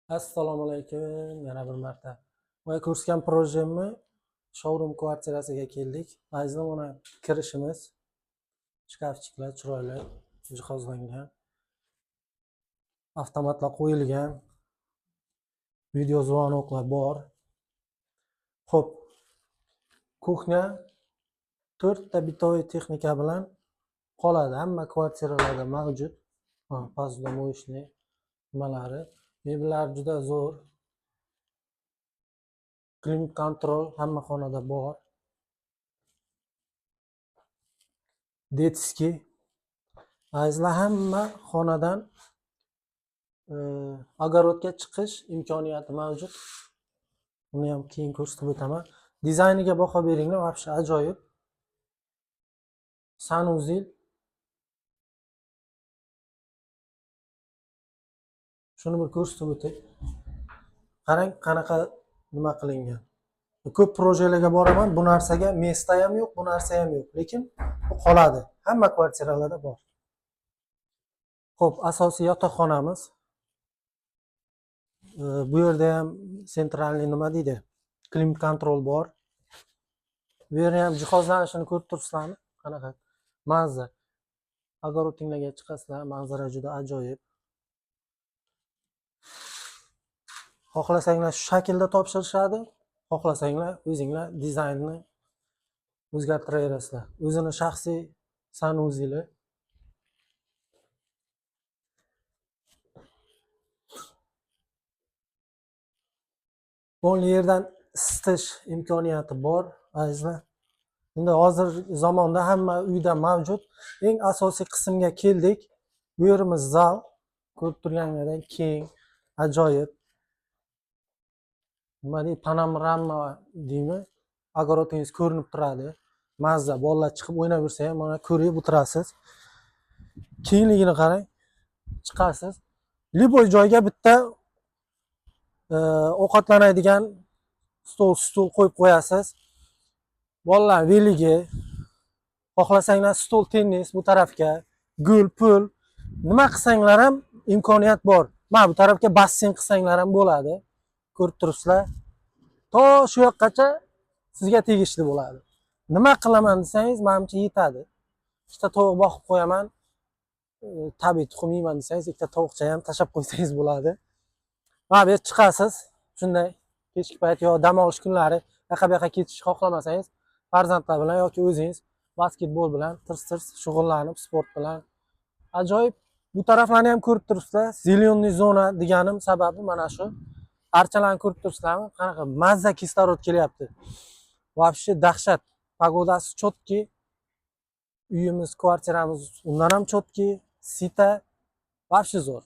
Assalomu alaykum yana bir marta. Boya ko'rsatgan projemni showroom kvartirasiga keldik. Azizlar, mana kirishimiz. Shkafchiklar chiroyli jihozlangan. Avtomatlar qo'yilgan. Video звонок lar bor. Xo'p. Кухня to'rtta бытовой texnika bilan qoladi. Hamma kvartiralarda mavjud. Посудомоечный nimalari. Mebellar juda zo'r. Климат-контроль hamma xonada bor. Детский. Azizlar, hamma xonadan огород ga chiqish imkoniyati mavjud. Uni ham keyin ko'rsatib o'taman. Dizayniga baho beringlar, вообще ajoyib. Санузел. Shuni bir ko'rsatib o'tay. Qarang, qanaqa nima qilingan. Ko'p projelarga boraman, bu narsaga места ham yo'q, bu narsa ham yo'q. Lekin bu qoladi. Hamma kvartiralarda bor. Xo'p, asosiy yotoqxonamiz. Bu yerda ham центральный nima deydi? Климат-контроль bor. Bu yerda ham jihozlanishini ko'rib turibsizlarmi? Qanaqa mazza. Огород inglarga chiqasizlar, manzara juda ajoyib. Xohlasanglar shu shaklda topshirishadi, xohlasanglar o'zinglar dizaynni o'zgartiraverasizlar. O'zini shaxsiy санузел i. Polni yerdan isitish imkoniyati bor, azizlar. Endi hozir zamonda hamma uyda mavjud. Eng asosiy qismga keldik. Bu yerimiz zal. Ko'rib turganinglardan keng, ajoyib. Nima deydi, panorama deymi? Огород ingiz ko'rinib turadi. Mazza, bolalar chiqib o'ynab yursa ham mana ko'rib o'tirasiz. Kengligini qarang. Chiqasiz. Любой joyga bitta ovqatlanadigan stol, stul qo'yib qo'yasiz. Bolalar велик i, xohlasanglar stol tennis bu tarafga, gul, pul, nima qilsanglar ham imkoniyat bor. Mana bu tarafga basseyn qilsanglar ham bo'ladi. Ko'rib turibsizlar. To shu yoqqacha sizga tegishli bo'ladi. Nima qilaman desangiz, menimcha yetadi. Ikkita tovuq boqib qo'yaman. Tabiiy tuxum yeyman desangiz, ikkita tovuqcha ham tashlab qo'ysangiz bo'ladi. Mana bu yerga chiqasiz. Shunday kechki payt yo dam olish kunlari yoqqa bu yoqqa ketishni xohlamasangiz, farzandlar bilan yoki o'zingiz basketbol bilan tirs-tirs shug'ullanib, sport bilan ajoyib. Bu taraflarni ham ko'rib turibsizlar. Зеленый zona deganim sababi mana shu. Archalarni ko'rib turibsizlarmi? Qanaqa mazza kislorod kelyapti. Вообще dahshat. Погода si чёткий. Uyimiz, kvartiramiz undan ham чёткий, sita вообще zo'r.